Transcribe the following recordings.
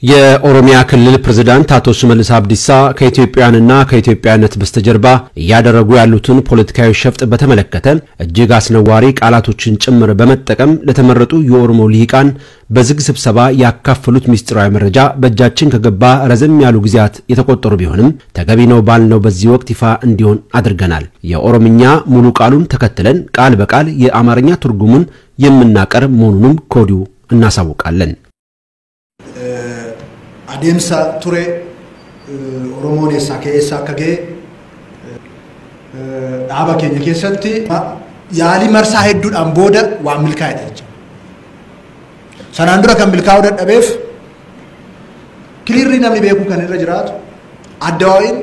የኦሮሚያ ክልል ፕሬዝዳንት አቶ ሽመልስ አብዲሳ ከኢትዮጵያውያንና ከኢትዮጵያነት በስተጀርባ እያደረጉ ያሉትን ፖለቲካዊ ሸፍጥ በተመለከተ እጅግ አስነዋሪ ቃላቶችን ጭምር በመጠቀም ለተመረጡ የኦሮሞ ልሂቃን በዝግ ስብሰባ ያካፈሉት ሚስጥራዊ መረጃ በእጃችን ከገባ ረዘም ያሉ ጊዜያት የተቆጠሩ ቢሆንም ተገቢ ነው ባልነው በዚህ ወቅት ይፋ እንዲሆን አድርገናል። የኦሮምኛ ሙሉ ቃሉን ተከትለን ቃል በቃል የአማርኛ ትርጉሙን የምናቀርብ መሆኑንም ከወዲሁ እናሳውቃለን። Adeemsa ture Oromoon eessaa ka'ee eessaa akka ga'e dhaaba keenya keessatti yaalii marsaa hedduudhaan booda waan milkaa'edha jechuudha. Sanaan dura kan milkaa'uu dadhabeef kiliirri namni beekuu kan irra jiraatu Addawaawiin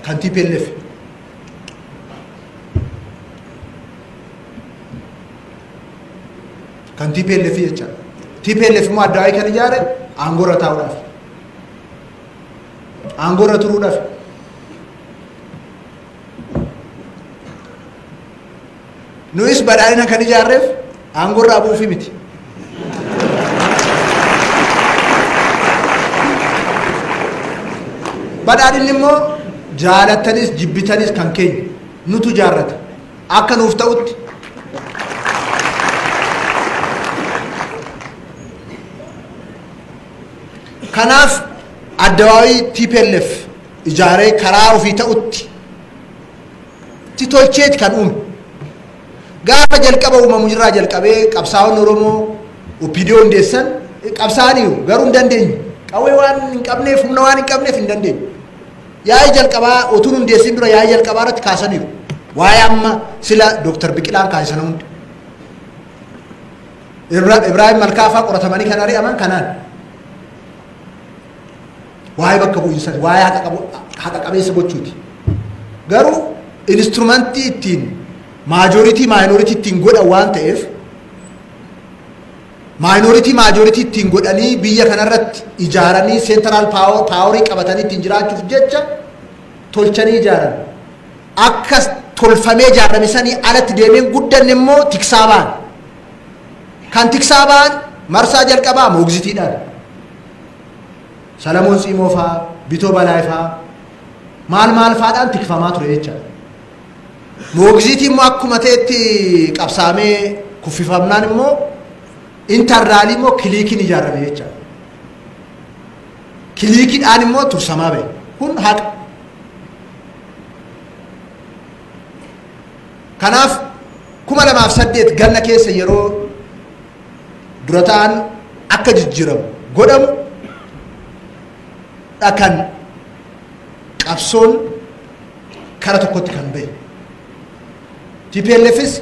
kan TPLF kan TPLF jechuudha. TPLF immoo Addawaawii kan ijaare aangoo irra taa'uudhaaf, aangoo irra turuudhaaf. Nuyis badhaadhina kan ijaarreef aangoo irraa bu'uufi miti. Badhaadhinni immoo jaalattanis jibbitanis kan keenya nutu ijaarrata akka nuuf ta'utti. Kanaaf Addawaawii TPLF ijaaree karaa ofii ta'utti tolcheeti kan uume. Gaafa jalqaba uumamu irraa jalqabee qabsaa'onni Oromoo OPDO hundeessan qabsaa'aniiru, garuu hin dandeenye. Qawwee waan hin qabneef, humna waan hin qabneef hin dandeenye. Yaa'ii jalqabaa otuu hundeessin dura yaa'ii jalqabaa irratti kaasaniiru. Waa'ee amma sila Dooktar Biqilaan kaasisan hundi. Ibraahim Malkaafaa qoratamanii kan ari'aman kanaan. Waa'ee bakka bu'iinsa, waa'ee haqa qabeessa gochuuti. Garuu instrumentii ittiin maajoritii maayinooritii ittiin godhan waan ta'eef maayinooritii maajoritii ittiin godhanii biyya kanarratti ijaaranii seentiraal paaworii qabatanii ittiin jiraachuuf jecha tolchanii ijaaran. Akka tolfamee ijaarame sanii alatti deemeen guddanne immoo tiksaa ba'an. Kan tiksaa ba'an marsaa jalqabaa moogzitiidhaan. Salamoon Tsimoo fa'aa, Bitoo Balaay fa'aa, maal maal fa'aadhaan tikfamaa ture jechaadha. Moogzitii immoo akkuma ta'etti qabsaamee kuffifamnaan immoo intarraalii immoo kiliikiin ijaarame jechaadha. Kiliikiidhaan immoo tursamaa ba'e. Kun haqa. Kanaaf 2008 ganna keessa yeroo dura ta'an akka jijjiiramu godhamu kan qabsoon kara tokkotti kan bahe. TPLFis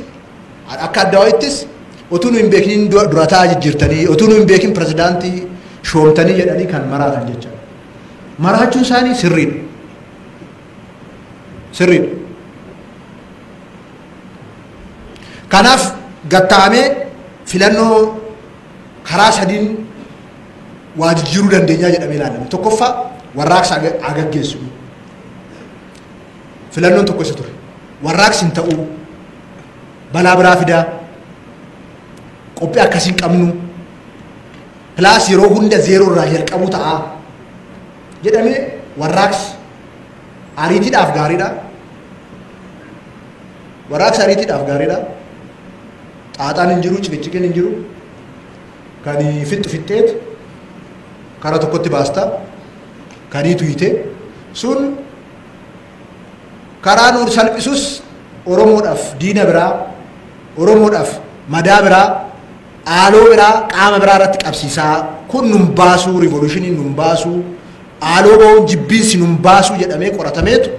akka Addawaawittis otuu nu hin beekin dura ta'aa jijjiirtanii, otuu nu hin beekin pirezidaantii shoomtanii jedhanii kan maraatan jechaadha. Maraachuun isaanii sirriidha. Sirriidha. Kanaaf gattaamee filannoo karaa sadiin waa jijjiiruu dandeenyaa jedhamee ilaalame. Tokkoffaa warraaqsa agaggeessu. Filannoon tokko isa ture. Warraaqsi hin ta'uu, balaa biraa fidaa, qophii akkasii hin qabnu, pilaas yeroo hunda zeeroo irraa jalqabuu ta'a jedhamee warraaqsi ariitiidhaaf gaariidha. Warraaqsi ariitiidhaaf gaariidha. Xaaxaan hin jiru, ciqiciqiin hin jiru. Kan fixxu fixxeet karaa tokkotti baasta, kanii tuyite sun karaa nuur salphisus Oromoodhaaf diina biraa, Oromoodhaaf madaa biraa, haaloo biraa, qaama biraa irratti qabsiisaa. Kun nun baasuu, rivolushiniin nun baasuu, haaloo ba'uun jibbiinsi nun baasuu jedhamee qoratameetu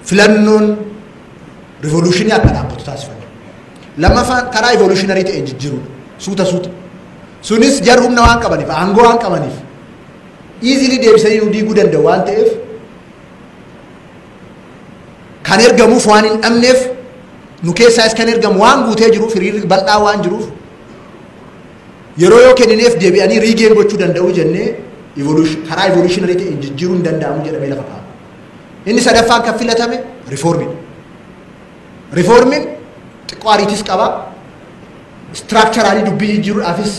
filannoon rivolushinii akka dhaabbatu taasifame. Lammaffaan karaa evolushinarii ta'een jijjiiruudha. Suuta suuta. Sunis jarri humna waan qabaniif, aangoo waan qabaniif, easily deebisanii nu diiguu danda'u waan ta'eef kan ergamuuf waan hin dhabneef nu keessaas kan ergamu waan guutee jiruuf hiriirri bal'aa waan jiruuf yeroo yoo kennineef deebi'anii riigeen gochuu danda'u jennee karaa evolutionary ta'een jijjiiruu hin danda'amu jedhamee lafa kaa'ame. Inni sadaffaan kan filatame riifoormiidha. Riifoormiin xiqqoo ariitis qaba. Istiraakcharaalii dubbii jijjiiruudhaafis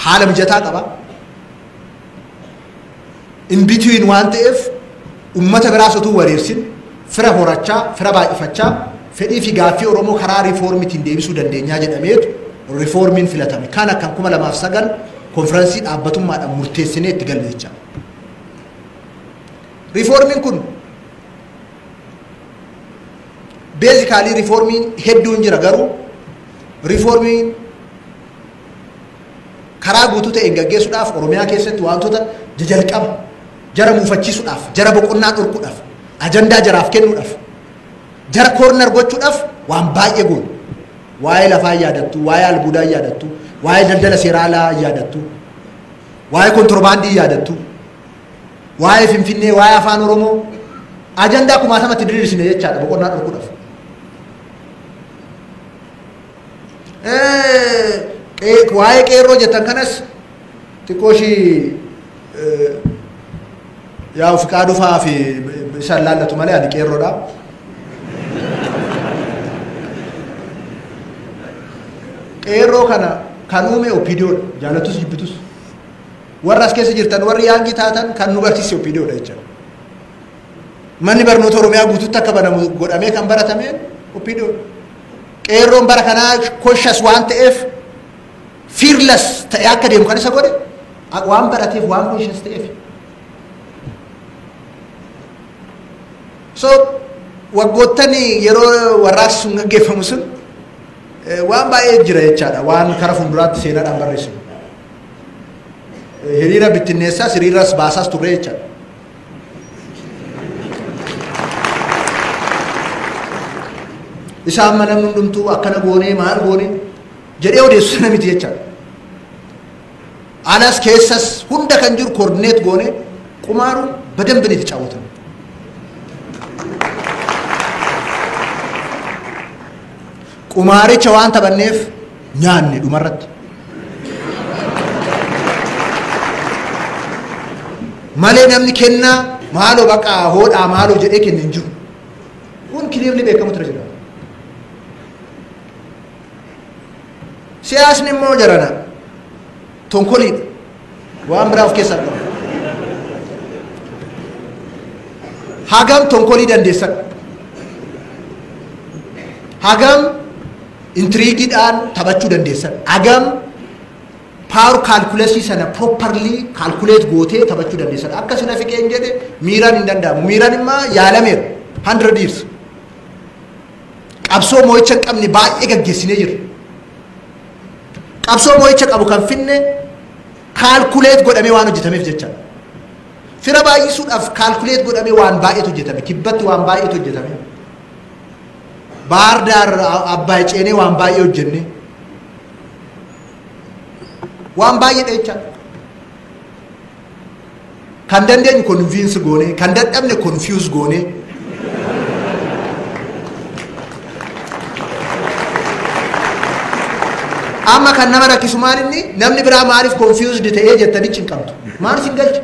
haala mijataa qaba. In between waan ta'eef uummata biraas utuu wareersin fira horachaa, fira baay'ifachaa, fedhii fi gaaffii Oromoo karaa riifoormiitiin deebisuu dandeenyaa jedhameetu riifoormiin filatame. Kana kan 2009 konfiraansii dhaabbatummaadhaan murteessinee itti galle jecha. Riifoormiin kun basically riifoormiin hedduun jira, garuu riifoormiin karaa guutuu ta'een gaggeessuudhaaf Oromiyaa keessatti wantoota jajalqaba jara muufachiisuudhaaf, jara boqonnaa dhorkuudhaaf, ajandaa jaraaf kennuudhaaf, jara corner gochuudhaaf waan baay'ee goone. Waa'ee lafaa yaadattu, waa'ee albuudaa yaadattu, waa'ee daldala seeraa alaa yaadattu, waa'ee kontiroobaandii yaadattu, waa'ee Finfinnee, waa'ee afaan Oromoo ajandaa kumaatamatti diriirsine jechaadha boqonnaa dhorkuudhaaf. Waa'ee qeerroo jettan kanas xiqqoo ishii yaa Fiqaaduu fa'aa fi isaan laallatu malee ani qeerroodha. Qeerroo kana kan uume OPDOdha, jaalatus jibbitus. Warra as keessa jirtan warri yaangii taatan kan nu barsiise OPDOdha jechuudha. Manni barnoota Oromiyaa guutuutti akka banamu godhamee kan baratameen OPDOdha. Qeerroon bara kanaa conscious waan ta'eef fearless ta'ee akka deemu kan isa godhe waan barateef waan conscious ta'eef. So waggoottan yeroo warraaqsi sun gaggeeffamu sun waan baay'ee jira jechaadha, waan kara fuulduraatti seenaadhaan barreessinu. Hiriira bittinneessaas hiriiras baasaas turre jechaadha. Isaan mana hundumtuu akkana goonee maal goonee jedhee odeessu sana miti jechaadha. Alas keessas hunda kan jiru koordineet goonee qumaaruun badambin itti caawwatan. Qumaaricha waan taphanneef nyaanne dhumarratti. Malee namni kennaa maaloo baqaa hoodhaa maaloo jedhee kenne hin jiru. Kun clearly beekamu ture jira. Siyaasni immoo jarana tonkoliidha. Waan biraa of keessaa qaba. Hagam tonkolii dandeessan, hagam intriigiidhaan taphachuu dandeessan, hagam power calculation sana properly calculate gootee taphachuu dandeessan. Akka sina fiqeen jedhe miiraan hin danda'amu. Miiraan immoo yaalameera 100 years. Qabsoo moo'icha hin qabne baay'ee gaggeessinee jirra. Qabsoo moo'icha qabu kan finne calculate godhamee waan hojjetameef jecha. Fira baay'isuudhaaf calculate godhamee waan baay'eetu hojjetame. Kibbatti waan baay'eetu hojjetame. Baar Daar Abbaay ceenee waan baay'ee hojjenne. Waan baay'eedha jecha. Kan dandeenyu convince goone, kan dadhabne confuse goone. Amma kan nama rakkisu maal inni namni biraa maaliif confused ta'ee jettanii cinqamtu? Maal isin galcha?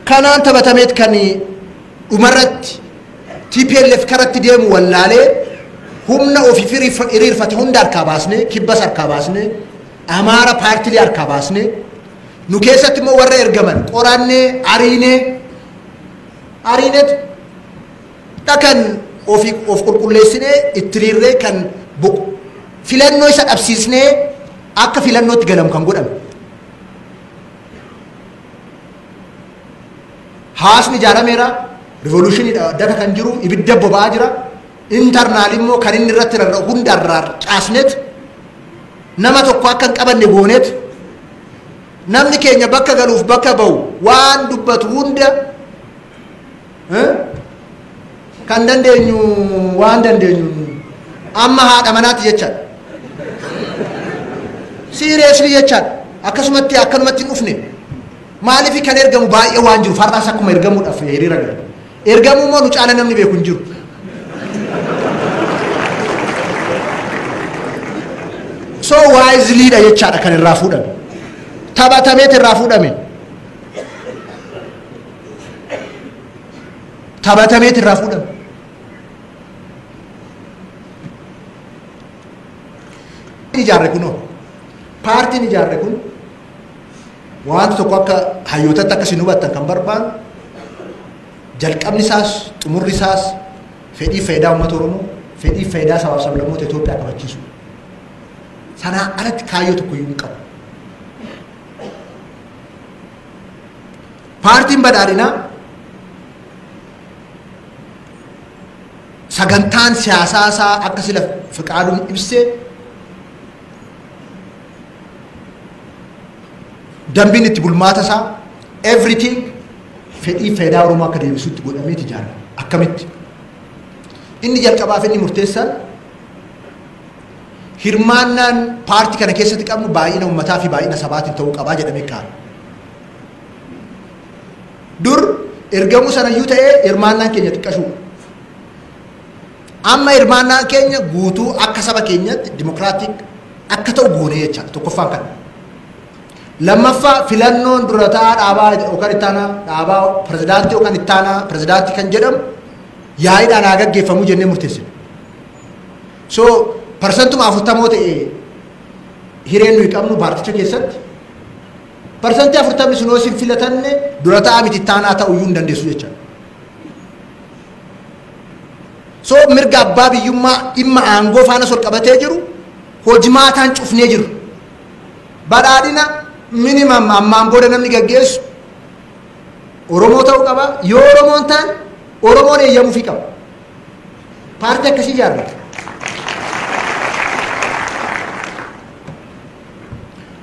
Kanaan taphatameet kan dhumarratti TPLF karatti deemu wallaalee humna ofiif hiriirfate hunda harkaa baasnee, kibbas harkaa baasnee, Amaara paartilee harkaa baasnee, nu keessatti immoo warra ergaman qorannee, ariinee, ariineet kan ofii of qulqulleessinee itti hiriirree kan filannoo isa dhabsiisnee akka filannootti galamu kan godhame. Haasni ijaarameera, rivolushiniidha daka kan jiru, ibidda boba'aa jira. Internal immoo kan inni irratti rarra'u hundarraa caasneet nama tokko akka hin qabanne gooneet namni keenya bakka galuuf bakka ba'u waan dubbatu hunda kan dandeenyu waan dandeenyu amma haadha manaatti jechaadha. Seriously jechaadha. Akkasumatti akkanumatti hin dhufne. Maaliif kan ergamu baay'ee waan jiru fardaas akkuma ergamuudhaaf hiriira gala. Ergamuu immoo nu caala namni beeku hin jiru. So wisely dha jechaadha kan irraa fuudhame. Taphatameet irraa fuudhame. Taphatameet irraa fuudhame. Ijaarre kunoo paartiin ijaarre kun wanta tokko akka hayyootatti akka isin hubattan kan barbaadu jalqabni isaas xumurri isaas fedhii faayidaa uummata Oromoo fedhii faayidaa sabaaf sablammoota Itoophiyaa kabachiisu. Sanaa alatti kaayyoo tokko iyyuu hin qabu. Paartiin badhaadhinaa sagantaan siyaasaa isaa akka sila Fiqaaduun ibsee dambiin itti bulmaata isaa everything fedhii faayidaa Oromoo akka deebisutti godhameeti ijaarame. Akkamitti? Inni jalqabaaf inni murteessaan hirmaannaan paartii kana keessatti qabnu baay'ina uummataa fi baay'ina sabaatiin ta'uu qabaa jedhamee kaa'ame. Dur ergamuu sanayyuu ta'ee hirmaannaan keenya xiqqashuu. Amma hirmaannaan keenya guutuu akka saba keenyatti dimokiraatik akka ta'u goonee jechaadha tokkoffaan kana. Lammaffaa filannoon dura ta'aa dhaabaa yookaan ittaanaa dhaabaa pirezidaantii yookaan ittaanaa pirezidaantii kan jedhamu yaa'iidhaan haa gaggeeffamuu jennee murteessine. So 40% ta'e hireen nuyi qabnu paarticha keessatti 40% sun yoo isin filatanne dura ta'aa miti ittaanaa ta'uu iyyuu hin dandeessu jechaadha. So mirga abbaa biyyummaa dhimma aangoo faana sol qabatee jiru hojimaataan cufnee jiru. Badhaadhina minimum ammaan booda namni gaggeessu Oromoo ta'uu qaba. Yoo Oromoon ta'an Oromoon eeyyamuufii qaba. Paartii akkasii ijaarra.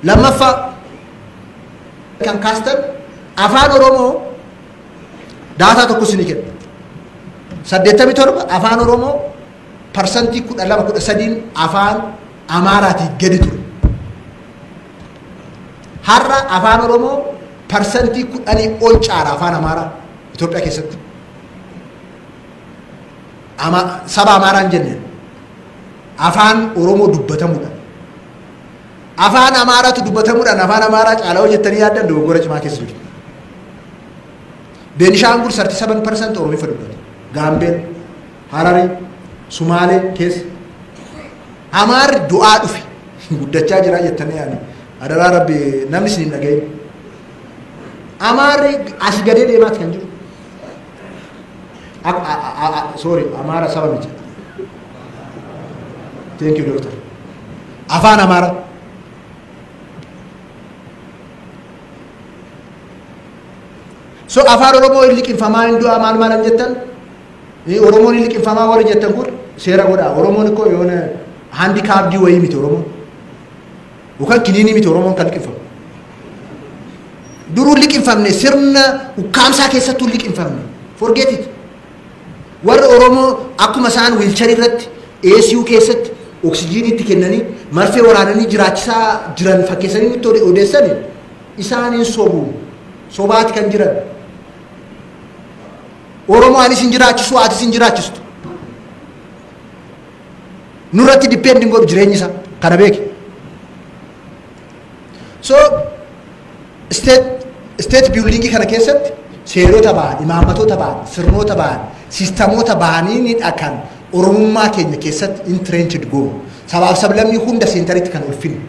Lammaffaa kan kaastan afaan Oromoo daataa tokko isinii kenna. 87 afaan Oromoo 12-13% afaan Amaaraatii gadi ture. Har'a afaan Oromoo 10% ol caala afaan Amaaraa Itoophiyaa keessatti. Saba Amaaraa hin jenneen afaan Oromoo dubbatamuudhaan. Afaan Amaaraatu dubbatamuudhaan afaan Amaaraa caalaa hojjettanii yaaddan dogoggora cimaa keessa jiru. Beenishaangul 37% Oromiffa dubbata. Gaambeel, Harari, Sumaalee keessa. Amaarri du'aa dhufe guddachaa jira jettanii yaani. Adaraa Rabbi namni isin hin dhagahin. Amaarri as gadee deemaati kan jiru. Sorry, Amaara saba miti. Thank you, doctor. Afaan Amaara. So afaan Oromoo hin liqinfamaa hin du'aa maal maal jettan? Oromoon hin liqinfamaa warri jettan kun seera godhaa. Oromoon ikkoo yoona handikaapdii wayii miti Oromoon. Yookaan kiniinii miti Oromoon kan liqinfamu. Duruu liqinfamne sirna ukkaamsaa keessattuu liqinfamne. Forget it. Warri Oromoo akkuma isaan wiilcharii irratti ACU keessatti oksijiiniitti kennanii marfee waraananii jiraachisaa jiran fakkeessanii nutti odeessanii isaaniin sobu. Sobaati kan jiran. Oromoo anis hin jiraachisu atis hin jiraachistu. Nurratti depending godhu jireenyi isaa kana beeki. So state building kana keessatti seerota ba'an, imaammatoota ba'an, sirnoota ba'an, siistamoota ba'anii ni kan Oromummaa keenya keessatti entrenched goonu. Sabaaf sablammii hunda seentaritti kan ulfinnu.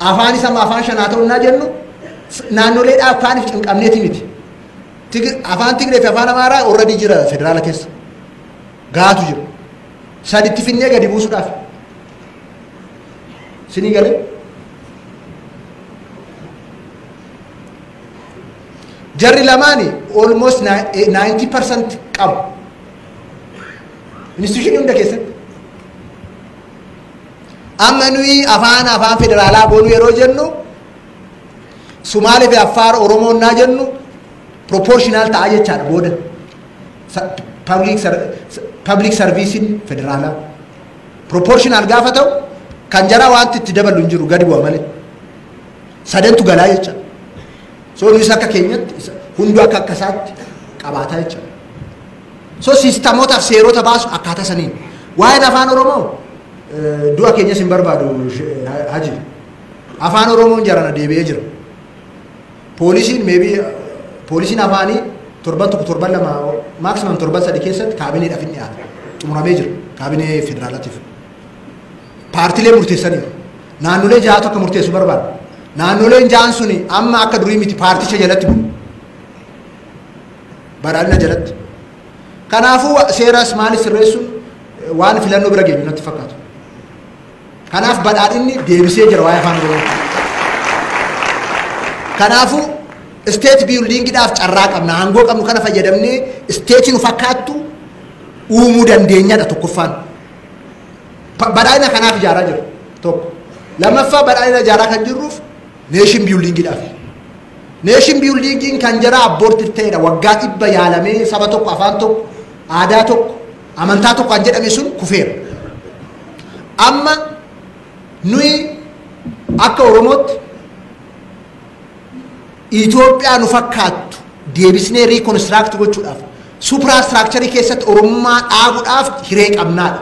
Afaan isa afaan shanaa ta'u naa jennu naannoleedhaaf kaaniif cinqabneeti miti. Afaan Tigree fi afaan Amaaraa already jira federaala keessa. Gaatu jira. Saditti finnee gadi buusuudhaaf. Sinii galee? Jarri lamaani almost 90% qabu. Institution hunda keessatti. Amma nuyi afaan federaalaa goonuu yeroo jennu Sumaalee fi Affaar Oromoon naa jennu proportional ta'a jechaadha booda. Public servicein federaalaa. Proportional gaafa ta'u kan jara wanti itti dabalu hin jiru gadi bu'a malee. Sadantu galaa jechaadha. So nuyis akka keenyatti hunduu akka akkasaatti qabaataa jechaadha. So siistamootaaf seerota baasu akkaataa saniin. Waa'een afaan Oromoo du'a keenyas hin barbaadu haji. Afaan Oromoon jarana deebi'ee jira. Poolisiin maybe poolisiin afaanii torban tokko torban lama maximum torban sadi keessatti kaabineedhaaf hin dhiyaatu. Xumuramee jira kaabinee federaalaatiif. Paartilee murteessaniiru. Naannolee ja'atu akka murteessu barbaada. Naannoleen ja'an suni amma akka durii miti paarticha jalatti bulu. Badhaadhina jalatti. Kanaafuu seeras maalis sirreessuun waan filannoo bira geenyu natti fakkaatu. Kanaaf badhaadhinni deebisee jira waa'ee afaan Oromoo. Kanaafuu state buildingidhaaf carraa qabna. Aangoo qabnu kana fayyadamnee state nu fakkaattu uumuu dandeenyadha tokkoffaan. Badhaadhina kanaaf ijaaraa jiru tokko. Lammaffaa badhaadhina ijaaraa kan jirruuf nation buildingidhaaf. Nation buildingiin kan jara abboorti ta'edha. Waggaa 100 yaalamee saba tokko, afaan tokko, aadaa tokko, amantaa tokko kan jedhame sun kufeera. Amma nuyi akka Oromootti Itoophiyaa nu fakkaattu deebisnee reconstruct gochuudhaaf suprastructure keessatti Oromummaa dhaabuudhaaf hiree qabnaadha.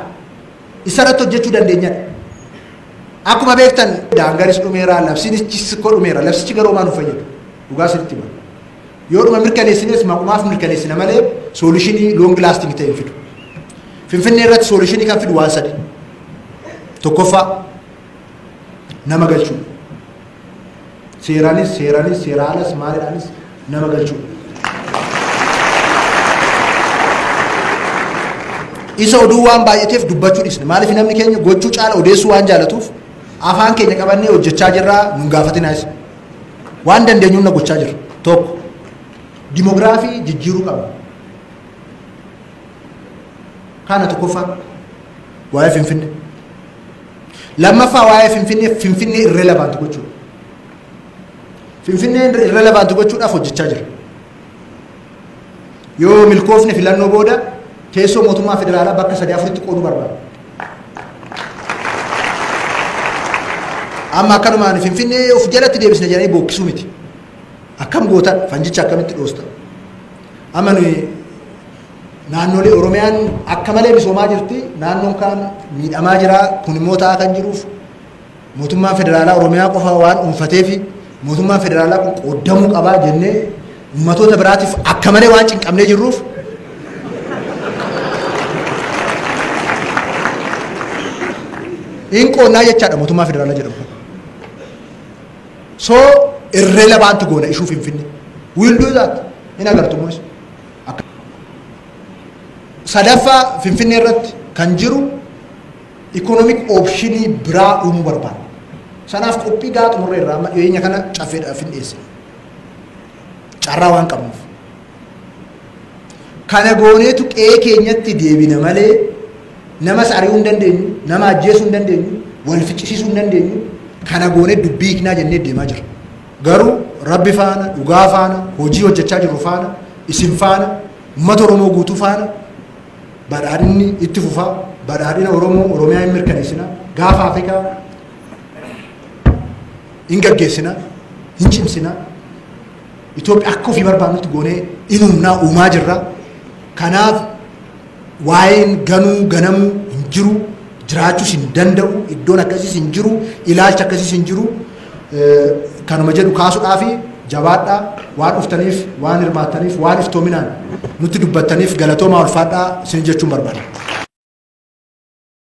Isarratti hojjechuu dandeenyadha. Akkuma beektan daangaris dhumeera, labsiinis dhumeera, labsichi garuu maa nu fayyadu? Dhugaa sirriitti hima. Yoo dhuma mirkaneessines maqumaaf mirkaneessina malee solutionii long lasting ta'e hin fidu. Finfinnee irratti solutionii kan fidu waan sadi. Tokkoffaa nama galchuu. Seeraanis seera alas maalidhaanis nama galchuu. Isa oduu waan baay'ateef dubbachuu dhiisne. Maaliif namni keenya gochuu caala odeessuu waan jaalatuuf afaan keenya qabannee hojjechaa jirraa nun gaafatinaas. Waan dandeenyuun na gochaa jirra. Tokko dimoogiraafii jijjiiruu qabna. Kana tokkoffaa waa'ee Finfinnee. Lammaffaa waa'ee Finfinnee Finfinnee irrelevant gochuudha. Finfinnee irrelevant gochuudhaaf hojjechaa jira. Yoo milkoofne filannoo booda teessoo mootummaa federaalaa bakka 3-4tti qooduu barbaada. Amma akkanumaan Finfinnee of jalatti deebisne jedhanii bookkisuu miti. Akkam gootan fanjicha akkamitti dhoosta. Amma nuyi naannolee Oromiyaan akka malee misoomaa jirti, naannoon kaan miidhamaa jira, kun immoo ta'aa kan jiruuf mootummaan federaalaa Oromiyaa qofa waan dhuunfatee fi mootummaan federaalaa kun qoodamuu qabaa jennee ummatoota biraatiif akka malee waan cinqabnee jirruuf hin qoonnaa jechaadha mootummaa federaalaa jedhamu. So irrelevant goona ishuu Finfinnee. We will do that. Hin agartu immoo. Sadaffaa Finfinnee irratti kan jiru economic optionii biraa uumuu barbaada. Sanaaf qophii gahaa xumurree irraa amma dhiyeenya kana caffeedhaaf hin dhiyeessine. Carraa waan qabnuuf. Kana gooneetu qe'ee keenyatti deebina malee namas ari'uu hin dandeenyu, nama ajjeesuu hin dandeenyu, wal ficcisiisuu hin dandeenyu. Kana goonee dubbii hiiknaa jennee deemaa jirra. Garuu Rabbi faana, dhugaa faana, hojii hojjechaa jirru faana, isin faana, uummata Oromoo guutuu faana badhaadhinni itti fufaa, badhaadhina Oromoo Oromiyaa hin mirkaneessina, gaafa Afrikaa hin gaggeessina, hin cimsina. Itoophiyaa akka ofii barbaadnutti goonee in humnaa uumaa jirra. Kanaaf waa'een ganuu ganamuu hin jiru, jiraachuus hin danda'u, iddoon akkasiis hin jiru, ilaalcha akkasiis hin jiru. Kanuma jedhu kaasuudhaafi jabaadhaa, waan dhuftaniif, waan hirmaattaniif, waan iftoominaan nutti dubbattaniif galatoomaa ulfaadhaa isin jechuun barbaada.